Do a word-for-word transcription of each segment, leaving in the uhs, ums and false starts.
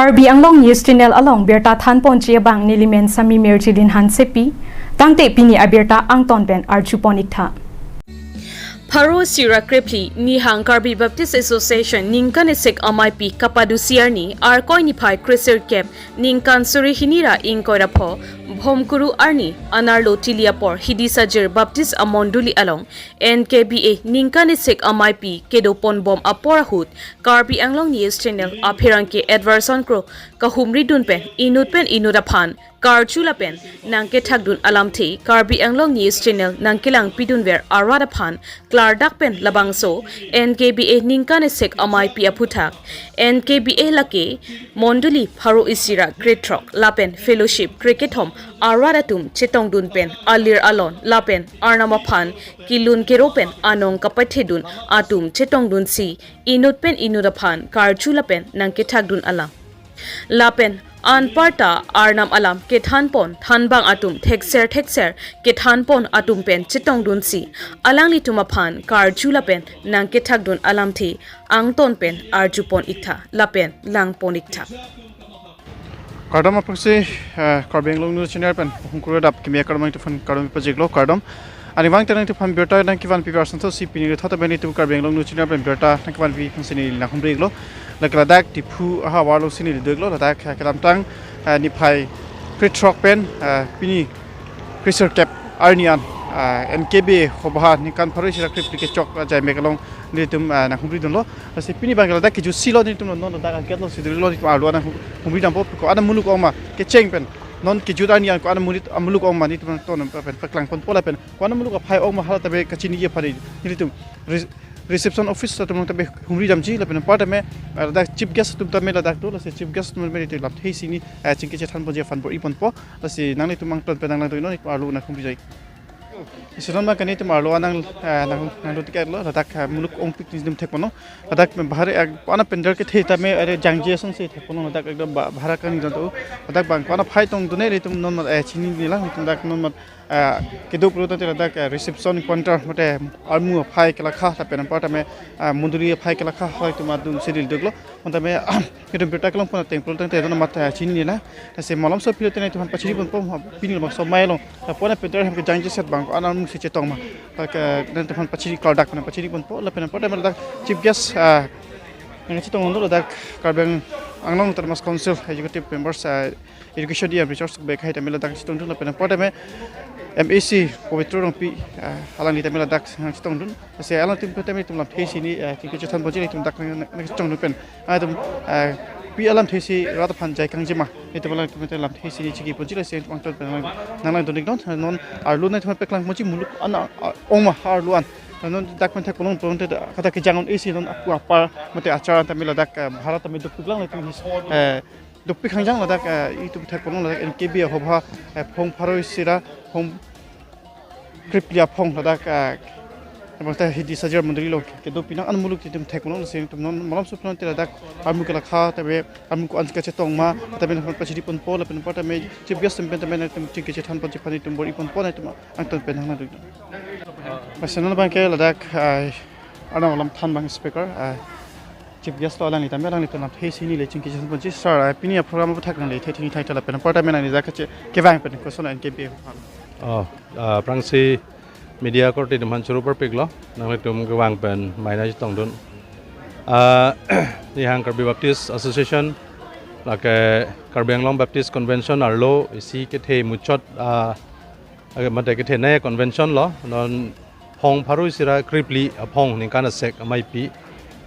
Karbi Anglong News Channel along birta thanponji abang nelimen Sami Mirjilin Hansepi, tangte pini abirta angton pen arjupon iktha. Pharo sira krephli Nihang Karbi Baptist Association ningkan esek amaipi kapadusi arni Arkoi niphai kresirkep ningkan suri hini ra ingkoi ra pho Bhomkuru arni anarlo tili apor Hidisajir Baptist amondoli along N K B A ningkan esek amaipi kedoponbom apor ahut Karbi Anglong News Channel apherangke Edwardson Kro kahumridun pen inut pen inut aphan karju lapen nangkethakdun alamthe Karbi Anglong News Channel nangkelangpidunver arat aphan klardak pen labangso N K B A ningkan esek amaipi aphuthak N K B A lake mondoli pharo isi ra krethrok lapen fellowship krekethom arat atum chetongdun pen alir alon lapen Arnam aphan kelun kero pen anong kapachethedun atum chetongdunsi inut pen inut aphan karju lapen nangkethakdun alam. Lapen anparta Arnam alam kethanpon thanbang atum thekser thekser kethanpon atum pen chetongdunsi alanglitum aphan karju lapen nangkethakdun alamthe angton pen arjupon iktha lapen langpon iktha. Kardom aphrangsi, eh, Karbi Anglong News Channel pen Bhomkuru adap kimi akar mang tufan kardom pajiklo kardom. Ani vang tenang tufan birta nangkevanpi arsantho si pini thot abang itum Karbi Anglong News Channel pen birta nangkevanpi aphansi neli nanghumrilo. Lake ladak Diphu ahavar alongsi neli duklo ladak, eh, kedamtang, eh, niphai krethrok pen, eh, pini kresirkep arni an, eh, N K B A hobha ningkan pharo isi ra krephli kechok, eh, jaimek along nelitum, eh, nanghumridunlo. Lasi pini abang ladak kejutsi lo nelitum non ladak aget lo siduri lo nelitum arlo an nanghumridampo ko-an amuluk ong ma kecheng pen non kejut arni an ko-an amuluk, amuluk ong ma nelitum ton pen paklangponpo lapen ko-an amuluk aphai ong ma hala tabe kachini ye phari nelitum re-, reception office atum tabe humridamji lapen anparta me, eh, ladak chief guest atum tame ladak do lasi chief guest atum me nelitum lamthe isi ni, eh, chingki chethanponji aphan bor-iponpo lasi nanglitum angton pen nanglangdunnon nelitum arlo nanghumrijai. Isi non abang ke nelitum arlo an nang, eh, nang, nangdo tiket lo ladak, eh, muluk ongpik nelitum thekponlo ladak bahar, eh, ko-an apendal kethe tame are jangje asonsi thekponlo ladak ekdom ba-, bahar akangjang do ladak abang ko-an aphai tongdunne nelitum non mat, eh, chinine lang nelitum dak non mat, eh, keduk lo tangte ladak, eh, reception counter mate armu aphai kelakha lapen anparta me, eh, mondoli aphai kelakha halatum adun sidil duklo. Bonta me, itum birta kelongpon ateng pulo tangte don mat, eh, chinine lang. Lasi malomso aphi lo tangte nelitum aphan pachiniponpo pini labangso amei along. Lapu-an apendal hem kejangje set abang ko-an amung si chetong ma. Lake nelitum aphan pachini klardak pen pachiniponpo lapen anparta me ladak chief guest, eh, nangchetongdun ladak Karbi Anglong Autonomous Council Executive Members, eh, Education D M Richard Sukbek hai tame ladak chetongdun lapen anparta me M A C Pabitra Rongpi, eh, alangli tame ladak nangchetongdun. Lasi alangtum pen tame itum lamthe isi ni, eh, chingki chethanponji nelitum dak nang, nangchetongdun pen. Ah, itum, eh, pi alamthe isi rat aphan jai kangjima nelitum alangtum pen lamthe isi ni chingkiponji lasi angton pen nang, nanglangdun iknon, non arlo nelitum paklangponji muluk an, ah, ong ma arlo an. Non dak pen thekponlong pulote kada kejang un isi non apu apar mate achar tame ladak, eh, bahar tame dukpik lang nelitum his, eh, dukpik hangjang ladak, eh, itum thekponlong ladak N K B A hobha, eh, phong pharo isi ra phong krephli aphong ladak, eh, abang ta Hidisajir mondoli along kedo pinang an muluk itum thekponlong lasi itum non malomso aphi lo tangte ladak armu kelakha tabe armu ko-an kachetong ma tabe nangpachiniponpo lapen anparta me chief guest atum pen tame nangtum chingki chethanponji aphan itum bor-iponpo nangtum angton pen nanglangdun. Lasi non abang ke ladak, eh, Arnam alam thanbang speaker, eh, chief guest lo alangli tame alanglitum lamthe isi ni le chingki chethanponji sir, eh, pini aprogram aphuthak nangli the thengthang thala pen anparta me nangli dak kache kevang pen koson N K B A. Oh, ah, aphrangsi media korte atum aphan choro parpiklo, nanglitum kevang pen mei nangchetongdun. Ah, Nihang Karbi Baptist Association lake Karbi Anglong Baptist Convention arlo isi kethe muchot, ah, ake mate kethenei convention lo, non phong pharo isi ra krephli aphong ningkan esek amaipi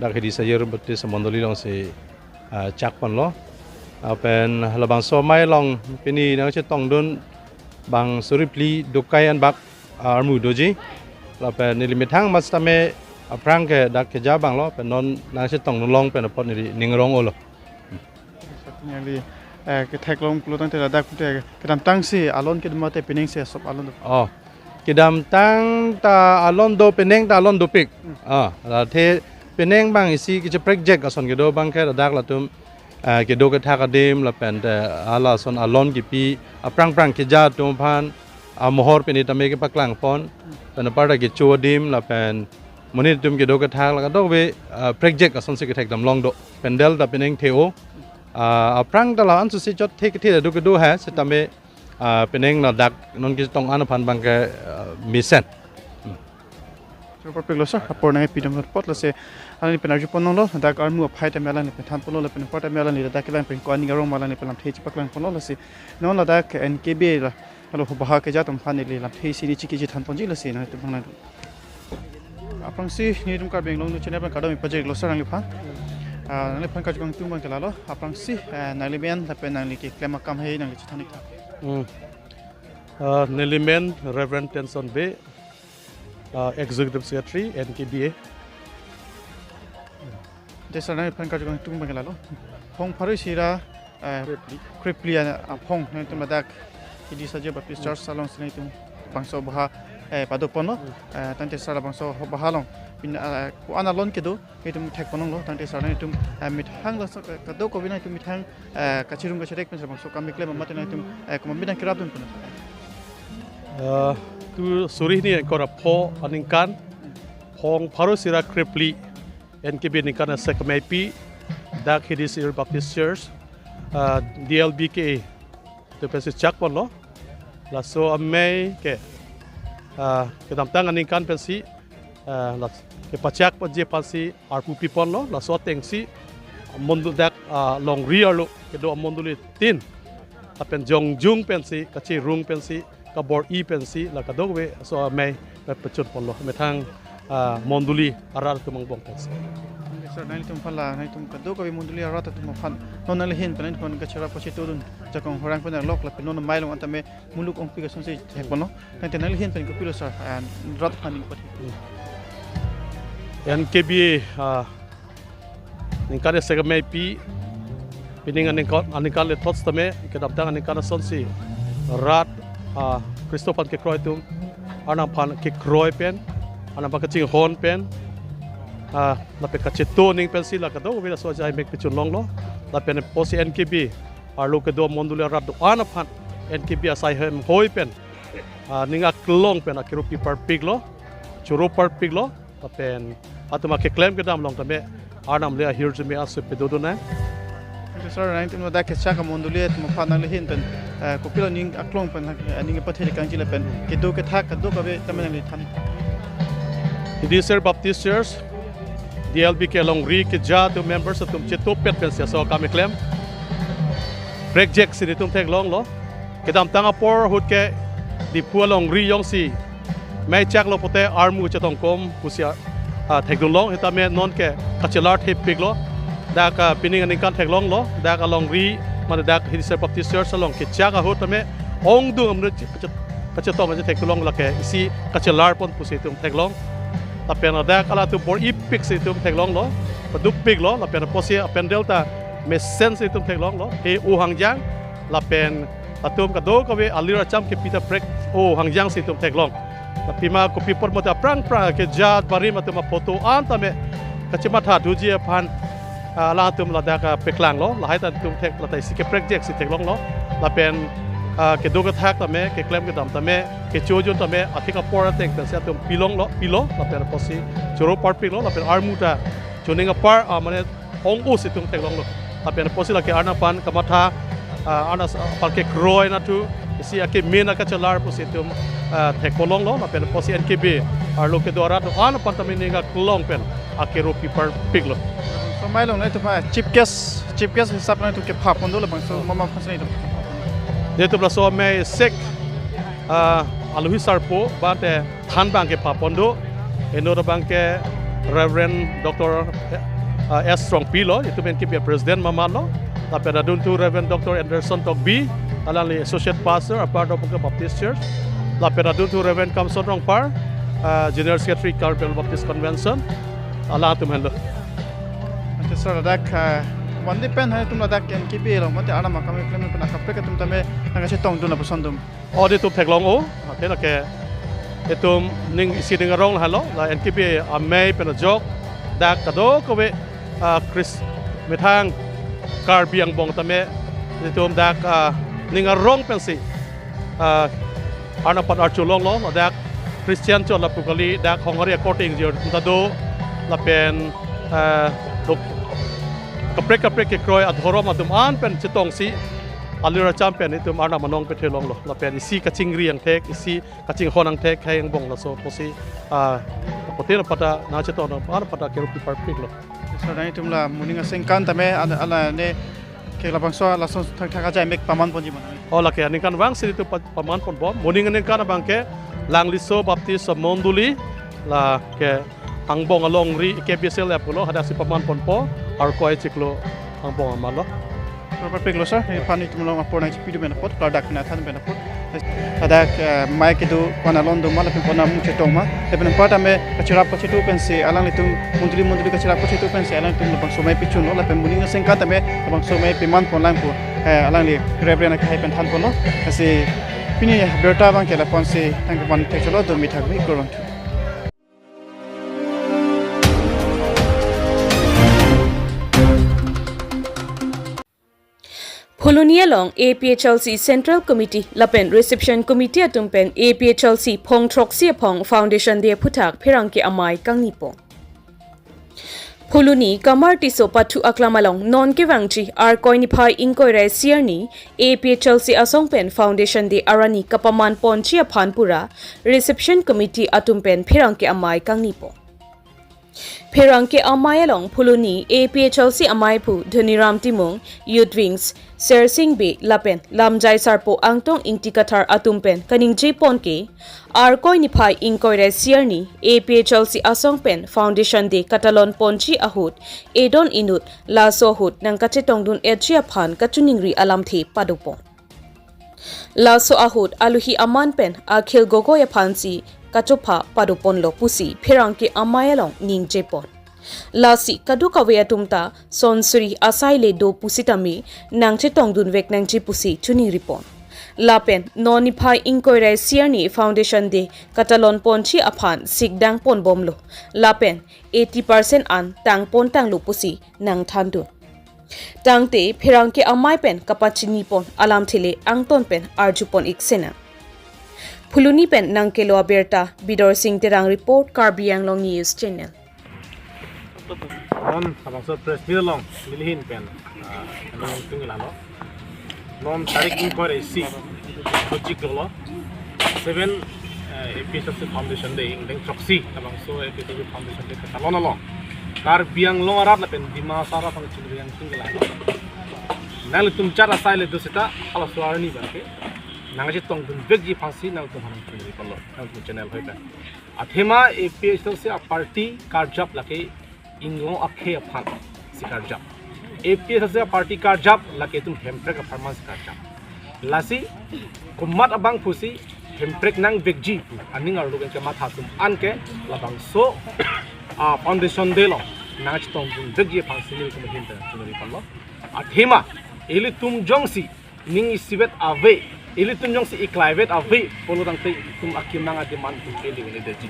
dak Hidisajir Baptist mondoli alongsi, ah, chakponlo. Lapen labangso amei along pini nangchetongdun bang suri phli dokai anbak, ah, armu doji. Lapen neli methang mas tame aphrang ke dak keja abang lo, pen non nangchetongdun long pen apot neli ning arong-olo. Neli, eh, ketheklong pulo tangte ladak pute kedamtang si alon kedo mate penang si asop alon do. Oh, kedamtang ta alon do, penang ta alon dopik. Hmm. Ah, la the penang abang isi kecheprekjek ason kedo abang ke ladak latum, eh, kedo kethak adim lapen te hala ason alon kipi aphrang phrang keja atum aphan amohor pini tame kepaklangpon. Pen anparta kecho adim lapen monit atum kedo kethak la kadokave, eh, prekjek asonsi kethekdam long do. Pandal ta penang the-o. Ah, aphrang ta la-an susi chot thek thek do kedo hai, setame, ah, penang ladak non kechetong an aphan abang ke, ah, mesen. Choro parpiklo sir, apor nangpidun apot lasi alangli pen arjupon longlo, ladak armu aphai tame alangli pen thanponlo, lapen apor tame alangli ladak kelang pen ko-an ning arong ma alangli pen lamthe chepaklang ponlo lasi. Non ladak N K B A la, alo ho baha keja atum aphan neli lamthe isi neli chikiji thanponji lasi nangtum aphan nangdun. Aphrangsi nelitum Karbi Anglong News Channel pen kardom pajirlo sir nangliphan. Ah, nangliphan karju kangtung abang ke lalo. Aphrangsi, eh, nangli men lapen nangli keklem akam hei nangli chethan ik tha. Hmm. Ah, neli men Reverend Tenson Bey, ah, Executive Secretary N K B A. Te sir nangliphan karju kangtung abang ke lalo. Phong pharo isi ra, eh, krepli, krepli a, aphong nangtum ladak Hidi Sajir Baptist Church alongsi nangtum bangso baha, eh, padoponlo. Eh, tangte sir labangso baha along pin, eh, ko-an alon kedo nangtum thekpon longlo, tangte sir nangtum, eh, methang laso, eh, kadokave nangtum methang, eh, kachirung kachirek pen sir bangso kam keklem mate nangtum, eh, komat methang kerapdun pon. Eh, tu suri hini ingkoi ra pho aningkan, phong pharo isi ra krepli, N K B A aningkan asek ameipi, dak Hidi Sajir Baptist Church, ah, D L B K A atum pensi chakponlo. Laso amei ke, ah, kedamtang aningkan pensi, ah, las-, kepachak ponji aphansi arpu piponlo. Laso atengsi mondoli dak, ah, longri arlo kedo amondoli tin lapen jongjung pensi, kachirung pensi, kabor-i pensi la kadokave laso amei pachunponlo. Methang, ah, mondoli arat atum angbong pensi. Sir, nangtum aphan la, nangtum kadokave mondoli arat atum aphan non nangli ahin pen nangtum aphan kachirap kachetodun jakong horang pen lok lapen non amei along an tame muluk ongpik asonsi thekponlo. Tangte nangli ahin pen kopilo sir, ah, rat aphan ning pathe. N K B A, ah, aningkan asek ameipi, pining aningkan, aningkan lethot tame, kedamtang aningkan asonsi rat, ah, Khristo aphan kekroi atum, Arnam aphan kekroi pen, Arnam aphan kachinghon pen, ah, lapen kacheto aning pensi la kadokave laso ajai mek pachun longlo, lapen apotsi N K B A arlo kedo mondoli arat do-an aphan N K B A asai hem hoi pen, ah, ning aklong pen akeropi parpiklo, choro parpiklo, lapen atum akeklem kedam along tame Arnam le ahirjume aso pedodun nang. Thank you, sir. Nangtum ladak kechak amondoli atum aphan nangli ahin pen, eh, kopilo ning aklong pen, eh, ning pathe kangji lapen kedo kethak kadokave tame nangli than. Hidi Sajir Baptist Church, D L B K A longri keja atum members atum chetopet pensi laso akam keklem. Prekjak si nelitum theklonglo. Kedamtang apor ahut ke Diphu alongri jongsi mei chaklo pote armu chetongkom pusi, ah, thekdunlong, setame non ke kachelar thepiklo. Dak, ah, pining aningkan theklonglo, dak alongri mane dak Hidi Sajir Baptist Church along kechak ahut tame ongdung amonit kache-, kachetong kachethek theklong lake isi kachelar pon pusi itum theklong. Lapen dak halatum bor-ipik si itum theklonglo, padukpiklo, lapen apotsi apendel ta mesen si itum theklonglo, he-o hangjang, lapen atum kadokave alir acham kepi ta prek-o hangjang si itum theklong. Lapen pima kopi apot mate aphrang phrang keja barim atum aphoto an tame kachematha thuji aphan, ah, alangtum ladak, ah, peklanglo, lahai ta itum thek la ta isi ke prekjak si theklonglo. Lapen, ah, kedo kethak tame, keklem kedam tame, kecho jun tame, athik apor ateng pensi atum pilonglo, pilo, lapen apotsi choro parpiklo, lapen armu ta chuning apar, ah, mane ong-o si itum theklonglo. Lapen apotsi lake Arnam aphan kamatha, ah, Arnam aphan kekroi nathu, isi ake men akachelar pusi itum, ah, thekpon longlo. Lapen apotsi N K B A arlo kedo arat do-an aphan tame ning aklong pen akeropi parpiklo. Somai along nangtum, ah, chief guest, chief guest hisap nangtum kepha pon do labangso mama aphan si nangtum. Nelitum laso amei sek, ah, alohi sarpo bante than abang kepha pon do. Inut abang ke Reverend Doctor, eh, S Rongpi lo, itum N K B A President mamat lo. Lapen adun thu Reverend Doctor Anderson Tokbi, alangli Associate Pastor, apar Dongpungke Baptist Church. Lapen adun thu Reverend Kamson Rongphar, ah, General Secretary Karbi Anglong Baptist Convention. Alangtum henlo. Ante sir ladak, ah, mandi pen hai itum ladak N K B A along mate Arnam akam keklem pen akaprek atum tame nangkachetongdun lapuson atum. Audit atum theklong-o, mate lake itum ning isi ning arong halo, la N K B A amei pen ajok, dak kadokave, ah, Chris methang Karbi angbong tame, itum dak, ah, ning arong pensi, ah, Arnam aphan archo longlo, dak Christian chot lapu kali, dak Honghari akorte ingjir atum ta do, lapen, ah, dok-, Kaprek kaprek kekroi adhorom atum an pen chetongsi, alir acham pen itum Arnam anong pethe longlo. Lapen isi kachingri angthek, isi kachinghon angthek, hai angbong laso pusi, ah, pote na pada nangchetong nang pada pada kerup parpik lo. So, nangtum la moning asengkan tame ala, ala ne ke labangso lason thangthang ajai mek paman ponji mana. Oh, lake aningkan vangsi itum pa-, paman ponbom. Moning aningkan abangke Langliso Baptist Mondoli lake angbong alongri K B C L F lo, hadaksi paman ponpo, Arkoi chiklo angbong amalo. Proper pek lo sir, he pani tum long apor nang chipi do pen apot, klardak na than pen apot. Hadak, eh, mai kedo kona lon do ma, lapen kona mu chetong ma, lapen apot tame kachirap kachitu pensi alanglitum, mondoli mondoli kachirap kachitu pensi alanglitum labangso mai pichun lo, lapen moning asengkan tame labangso mai piman pon lang pu, eh, alangli Reverend akhai pen than pon lo. Lasi pini birta abangke lapu-ansi tangke pan thek cholo, do mi thak bi kurang. Phuloni along A P H L C Central Committee lapen Reception Committee atum pen A P H L C phong throksi aphong Foundation Day aphuthak pherangke amei kangni pon. Phuloni Kamar Tisso Pathu Aklam along non kevangji Arkoi niphai ingkoi ra isi arni A P H L C asong pen Foundation Day arni kapaman ponji aphan pura Reception Committee atum pen pherangke amei kangni pon. Pherangke amei along Phuloni A P H L C amei aphu Dhaniram Timung, Youth Wings, Sersing Bey lapen lamjai sarpo Angtong Ingti Kathar atum pen kaningje pon ke, Arkoi niphai ingkoi ra isi arni A P H L C asong pen Foundation Day katalon ponji ahut, edon inut laso ahut nangkachetongdun etji aphan kachiningri alamthe pado pon. Laso ahut alohi aman pen Akhil Gogoi aphansi kachopha pado ponlo pusi pherangke amei along ningje pon. Lasi kadokave atum ta sonsuri asai le do pusitame nangchetongdun vek nangji pusi chiningri pon. Lapen non niphai ingkoi ra isi arni Foundation Day katalon ponji aphan sikdang ponbomlo. Lapen eighty percent an tang pon tanglo pusi nangthandun. Tangte pherangke amei pen kapachini pon alamthe le angton pen arju pon ik sena. Phuloni pen nangkelo abirta, Bidor Sing Terang report, Karbi Anglong News Channel. Non labangso press meet along neli ahin pen, ah, nangtunglo. Non tarik ingkoi ra isi, kachiklo lo. Seven, eh, A P H L C Foundation Day, ingdeng throksi, labangso A P H L C Foundation Day katalon along Karbi Anglong arat lapen Dima Hasao arat aphan chingri nangtunglo. Nanglitum chot asai le do seta, halaso arni abangke nangchetongdun vekji aphansi nangtum aphan chingri ponlo, nangtum channel hoi pen. Athema A P H L C aparty karjap lake inglong akhei aphansi karjap. A P H L C aparty karjap lake itum Hemprek apharmansi karjap. Lasi komat abang pusi Hemprek nangvekji pu aning arlo pen kematha atum anke labangso, ah, Foundation Day along nangchetongdun vekji aphansi nelitum ahin pen chingri ponlo. Athema ilitum jongsi ning isivet ave, ilitum jongsi iklaivet ave pulo tangte itum akemang a-demand atum pele un-edetji.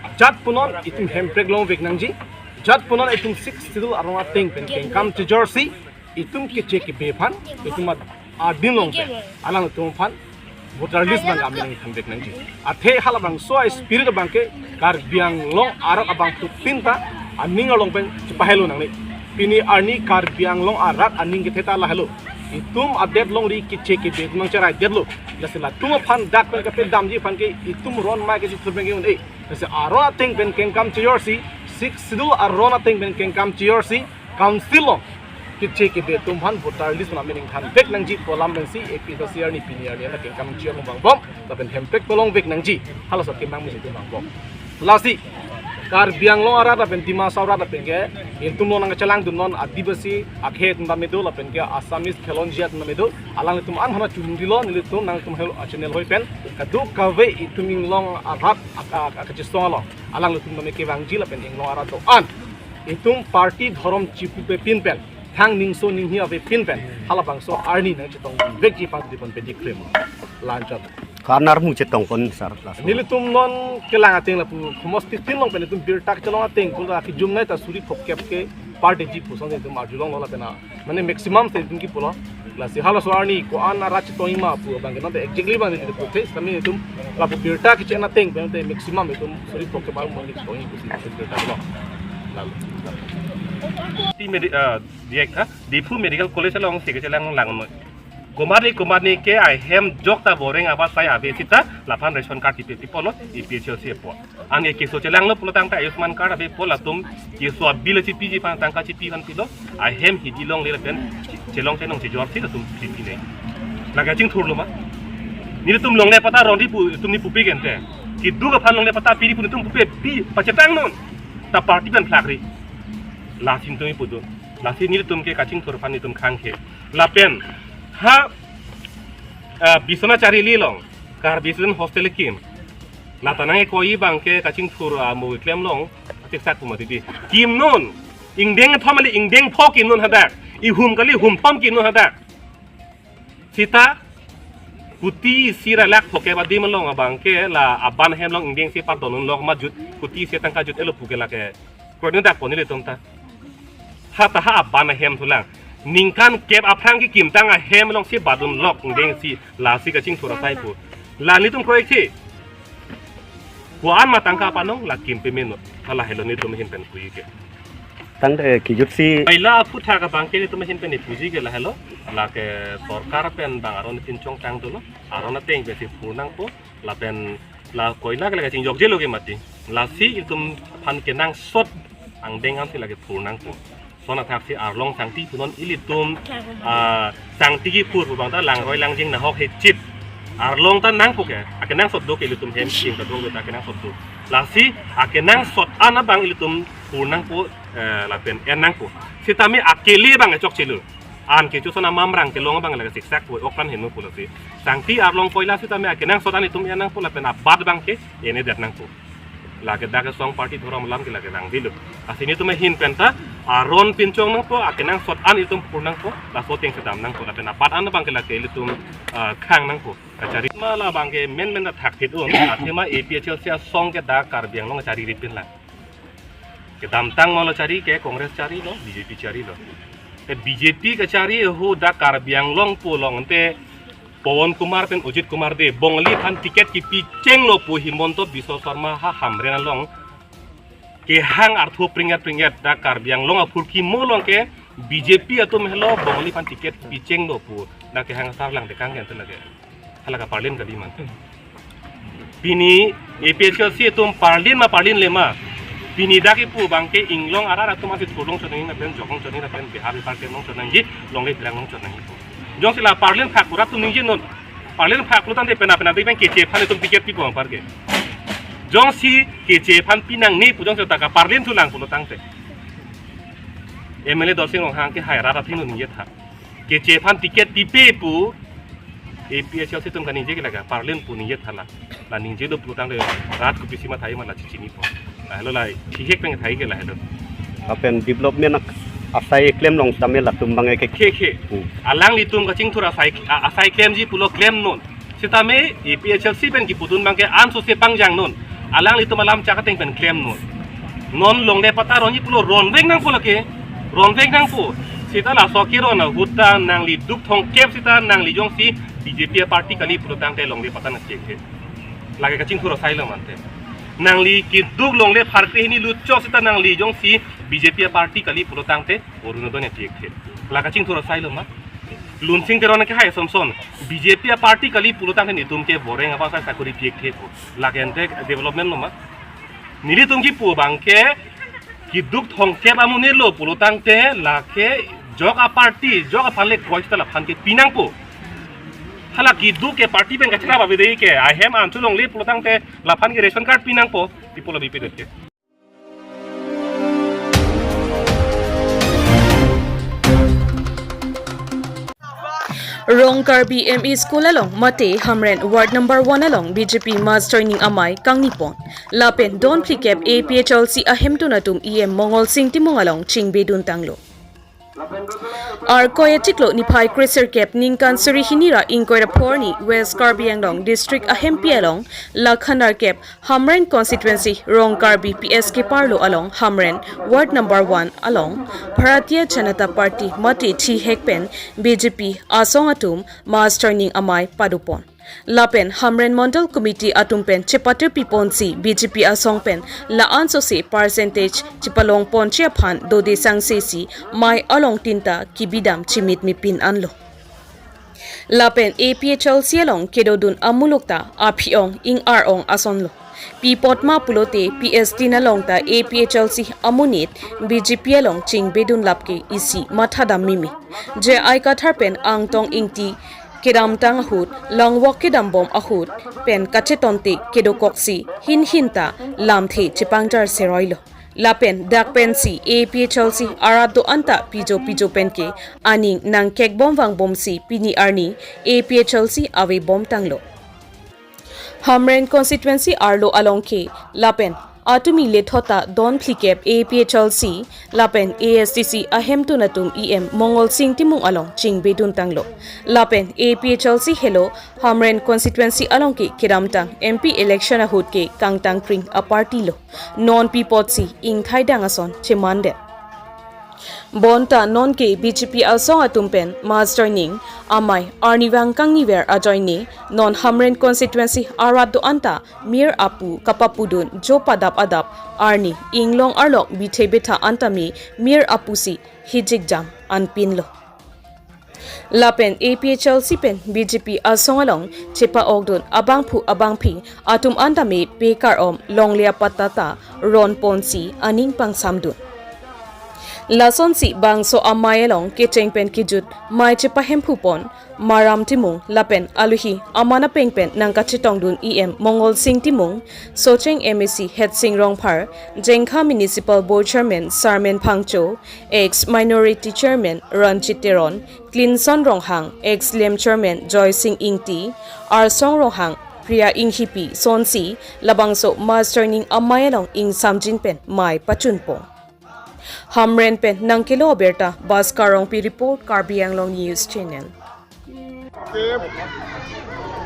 Ajat punon itum Hemprek longvek nangji, ajat punon itum Sixth Schedule aron ateng pen kengkam chejorsi itum keche kebe aphan, itum ad-, adin along pen alangtum aphan voter list abang amen ingthanvek nangji. Athe halabangso a-spirit abangke Karbi Anglong arat abangphutin ta aning along pen chepahelo nangne. Pini arni Karbi Anglong arat aning kethe ta lahelo. Itum adet longri keche kebe itum nangcheraidetlo. Lasi latum aphan dak pen kapedamji aphan ke itum ron mai kachithur pen ke un-e. Lasi aron ateng pen kengkam chejorsi, Sixth Schedule aron ateng pen kengkam chejorsi, Council along keche kebe atum aphan voter list amen ingthanvek nangji pu alam pensi A P H L C arni pini arni ana kengkam chejor vangbom, lapen Hemprek longvek nangji, halaso akemang mesi vangbom. Lasi Karbi Anglong arat lapen Dima Hasao arat lapen ke, itum along nangchelangdun non Adivasi akhei atum tame do, lapen ke Assamese Khelonjia atum tame do, alanglitum an aphan chungrilo, nelitum nangtum hel a-channel hoi pen kadokave itum inglong arat ak-, ak-, ak-, kachisong along alanglitum tame kevangji lapen inglong arat do-an itum party dhorom chipupe pin pen, thang ningso ninghi ave pin pen, halabangso arni nangchetongdun vekji aphan dipon pedi krim. Lanchot. Ko-an armu chetong pon sir, last. Nelitum non kelang ateng lapu khomosti tin along pen itum birta kachelong ateng, kula kijumnei ta suri phokep ke party ji puson itum arjulonglo lapen a mane maximum te itum kipulo. Lasi halaso arni ko-an arat chetongji ma pu abangke non te exactly abang itum pu tame itum lapu birta keche-en ateng pen te maximum itum suri phokep armu chetongji pusi birta lo. Lalu. Ti medi-, ah, diek tha, Diphu Medical College alongsi kechelang lang noi. Komatne komatne ke ahem jok ta boreng aba sai ave sita laphan ration card kipi piponlo A P H L C apot. Anke keso chelanglo pulo tangte Ayushman card ave pu latum keso a-bill chipiji aphan tangka chipi aphan pilo. Ahem hidi longle lapen chelong chenong chejor si latum pipine. Lake chingthurlo ma. Nelitum longle patta ronri pu itum ni pupe gente. Keduk aphan longle patta piri pu nelitum pupe pi pachetang non. Ta party pen phlakri. Lasi nelitum ipudo. Lasi nelitum ke kachingthur aphan nelitum khangkhe. Lapen ha, ah, Biswanath Charili along Karbi Student Hostel kim. Lata nang-ekoi abang ke kachingthur amo klem long, achiksak pu mati di. Kim non, ingdeng thom kali ingdeng pho kim non hadak. Ihum kali humthom kim non hadak. Sita, kuti isi ra lakh pho ke badi malong abang ke la aban hem along ingdeng isi pardon unlok ma jut, kuti isi tangka jut-etlo pu ke lake. Kroidun dak pon nelitum ta. Ha ta ha aban ahem thulang. Ningkan kep aphrang kekim tang ahem alongsi badunlok ingdeng isi lasi kachingthur asai pu. La nelitum kroikre. Ko-an ma tangka panong la kim pemeno. Hala helo nelitum ahin pen puji ke. Tangte kijut si. Paila aphuthak abang ke nelitum ahin pen puji ke lahelo. Lake sorkar pen bang aron pinchong tang dolo. Aron ateng pensi phur nangpo. Lapen la koila ke lake chingjokjelo ke mati. Lasi itum aphan kenangsot angdeng ansi lake phur nangpo. Lason athaksi arlong sangti punon ilitum, ah, sangti kiphur pu abang ta langroi langjing nahok hechit. Arlong ta nangpo ke, akenangsot do ke ilitum hem king ta do ke ta akenangsot do. Lasi akenangsot an abang ilitum phur nangpo, eh, lapen en nangpo. Sitame akele abang chokchelo. An kechoson amamrang kelong abang lake siksak pu ok apran heno pu lasi. Sangti arlong koila sitame akenangsot an itum en nangpo lapen abat abang ke en-edet nangpo. Lake dak asong party dhorom alam ke lake langdilo. Lasi nelitum ahin pen ta aron pinchong nangpo, akenangsot an itum phur nangpo, laso ateng kedam nangpo, lapen abat an abang ke lake ilitum, ah, khang nangpo. Kachari ma la abang ke menmen ta thakthit un, athema A P H L C asong ke dak Karbi Anglong chariri pinlang. Kedamtang ma lo chari ke Congress charilo, B J P charilo. Te B J P kachari ho dak Karbi Anglong pu along te Pawan Kumar pen Ajit Kumar Dey, Bongali aphan ticket kipi chenglo pu Himanta Biswa Sarma ha Hamren along kehang arthu pringet pringet dak Karbi Anglong aphurkimo along ke B J P atum helo Bongali aphan ticket kipi chenglo pu dak kehang asar lang dekang ke ante lake. Hala ke parlin kali man. Pini A P H L C atum parlin ma parlinle ma. Pini dak kipu abang ke inglong arat atum asi thurlong chot nangji lapen joklong chot nangji lapen bihar bihar kelong chot nangji longle pherang long chot nangji. Jongsi la parlin phak kurat atum ningje non. Parlin phak kurat tangte pena pena dik pen keche aphan itum ticket pipo apar ke. Jongsi keche aphan pinangne pu jongsi ta kaparlin thulang pulo tangte. M L A Dorsing Ronghang ke hai rat athengno ningje tha. Keche aphan ticket pipe pu A P H L C atum kaningje ke lake parlin pu ningje tha la. La ningjelo pulo tangte rat kopisi mathai ma la chichinipo. Lahelo la thihek pen thai ke lahelo. Lapen development ak-, asai klem long sitame latum abang ke. Khe khe. Hmm. Alanglitum kachingthur asai, a-, asai klemji pulo klem non. Sitame A P H L C pen kipudun abang ke ansose pangjang non. Alanglitum alam chak ateng pen klem non. Non longle patta ronji pulo ronvek nangpo lake. Ronvek nangpo. Sita laso keron ahut ta nangli duk thomkep sita nangli jongsi B J P party kali pulo tangte longle patta nangchengke. Lake kachingthur asailo mante. Nangli keduk longle pharkre hini lutchok sita nangli jongsi B J P party kali pulo tangte Orunodoi nangpikthe. La kachingthur asailo ma. Lunsing Teron ke hai Samson. B J P party kali pulo tangte netum ke boreng apa sai sakori pikthe pu. Lake ante development lo ma. Nelitum kipu abang ke keduk thomkep amonit lo pulo tangte lake jok aparty, jok aphan le koi sita laphan ke pinangpo. Hala keduk ke party pen kachina ba bede ke ahem an cholongle pulo tangte laphan ke ration card pinangpo. People of B P L F ke. Rongkarbi M E School along mate Hamren Ward number one along B J P Master Ning Amei kangni pon. Lapen don phlikep A P H L C ahemtun atum E M Mongol Sing Timung along chingbedun tanglo. Arkoi achiklo niphai kresirkep ningkan suri hini ra ingkoi ra pho arni West Karbi Anglong District ahempi along lakhan arkep Hamren Constituency Rongkarbi P S K Parlo along Hamren Ward number one along Bharatiya Janata Party mate thihek pen B J P asong atum Master Ning Amei padopon. Lapen Hamren Mandal Committee atum pen chepatir piponsi B J P asong pen la-an sose percentage chepalong ponji aphan dode sangse si mei along tinta kebidam chimit mipin anlo. Lapen A P H L C along kedodun amuluk ta aphi-ong ing-ar-ong asonlo. Pi apot ma pulote P S tin along ta A P H L C amonit B J P along chingbedun lap ke isi mathadam mimi. J I Kathar pen Angtong Ingti kedamtang ahut langvok kedambom ahut pen kachetonte kedokoksi hin hin ta lamthe chepangjar seroilo. Lapen dak pensi A P H L C arat do-an ta pijo pijo penke aning nangkekbom vangbomsi pini arni A P H L C avebom tanglo. Hamren constituency arlo along ke lapen atumi lethot ta don phlikep A P H L C lapen A S D C ahemtun atum E M Mongol Sing Timung along chingbedun tanglo. Lapen A P H L C helo Hamren constituency along ke kedamtang M P election ahut ke kangtangkring aparty lo. Non pi apotsi ingthaidang ason chemandet. Bonta nonke B J P asong atum pen Master Ning Amei arnivang kangniver ajoine non Hamren constituency arat do-an ta mir apu kapapudun jo padap adap arni inglong arlok bithe betha an tame mir apusi hijikjam anpinlo. Lapen A P H L C pen B J P asong along chepa-okdun abangphu abangphi atum an tame pekar-om longle apatta ta ron ponsi aning pangsamdun. Lasonsi bangso amei along kecheng pen kejut mei chepahemphu pon Maram Timung lapen aluhi aman apeng pen nangkachetongdun E M Mongol Sing Timung, Socheng M A C Hetsing Rongphar, Jengkha Municipal Board Chairman Sarmen Phangcho, ex Minority Chairman Ranjit Teron, Clinson Ronghang, ex Lem Chairman Joy Sing Ingti, Arsong Ronghang, Priya Inghipi, sonsi labangso Master Ning amei along ingsamjin pen mei pachunpon. Hamren pen nangkelo abirta Bhaskar Rongpi report, Karbi Anglong News Channel. Ke,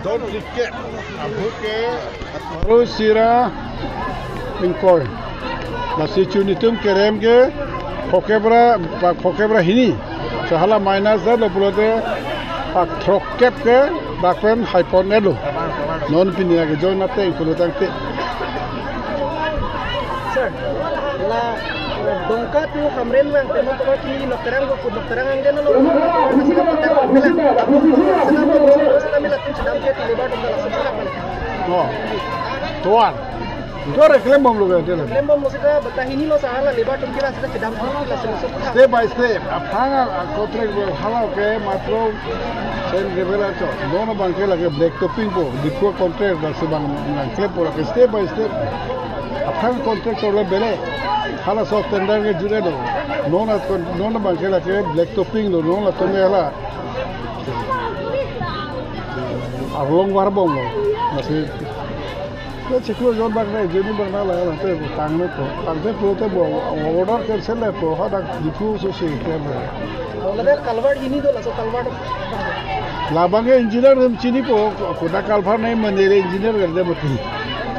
don ke, abu ke, baru sira ingkoi. Lasi chinitum kerem ke, phokebra, pa phokebra hini. Sahala minus da lo pulote, pak throkkep ke, dak pen haipon elo. Non pini lake join ateng pulo tangte. Sir, la, eh, Dongka to Hamren vang, temo to kini Nokterang ko, Nokterang ang deno lo. Sila mila, sila mila, sila mila, sila mila, sila mila, sila mila, sila mila, sila mila. Oh. Tuan. Jor klem bom lo ke tela. Klem bom lo sita, bata hini lo sahala labour atum kila sita kedam kila sita. Step by step. Aphrang a contract lo hala ke matro sen ke bela cho. Non abang ke lake black topping po. Dikwa contract lasi bang nangklempo lake step by step. Aphrang contractor le bele. Hala so tender ke jure lo. Non a kon-, non abang ke lake black topping lo. Non la tome hala. Arlong var bom lo. Lasi Lo chiklo jon bang nai, jeni bang nai la, la, te tang nai po. Tangte pulote bo, order cancel nai po, hadak Diphu so si, kaya mo. Ladak culvert hini do, laso culvert. Labang ke engineer atum chinipo, ko-, kodak culvert nai mane le engineer kar de mati.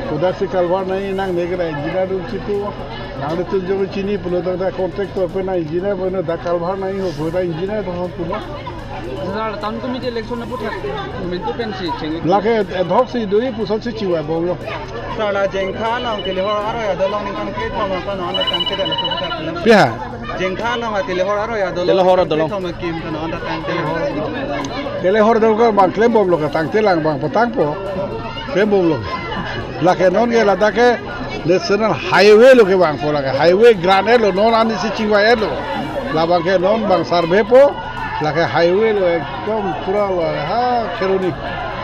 Kodak si culvert nai nangne kara engineer atum chipo. Nanglitum jo chini pulo dak, dak contractor pen nai engineer pen dak culvert nai ho, kodak engineer ho pulo. Sir, town committee election aphuthak, momentum pensi cheng. Lake ad hoc si dui puson si chiwa bom lo. Sir, la Jengkha along Telehor aroi adolong ningkan kre thom, kono anda tangte da lo sa puthak. Piha? Jengkha along Telehor aroi adolong. Telehor adolong. Thom kim kono anda tangte ho. Telehor adolong bang klem bom lo ka tangte lang bang patang po. Klem bom lo. Lake non ke ladak ke National Highway lo ke bang po lake. Highway grant lo non ani si chingvai lo. Labang ke non bang survey po. Lake highway lo ekdom pura lo ha Kheroni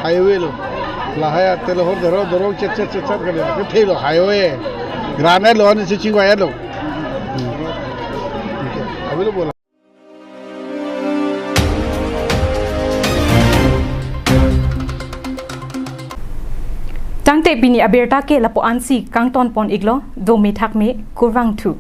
highway lo. Lahai a Telehor Dero Dorong chet chet chet chet kali. Ke thei lo highway. Grant lo ani si chingvai lo. Hmm. Abhi to bola. Tangte pini abirta ke lapu-an si kangton pon iklo, dome thakme, kurvangthu.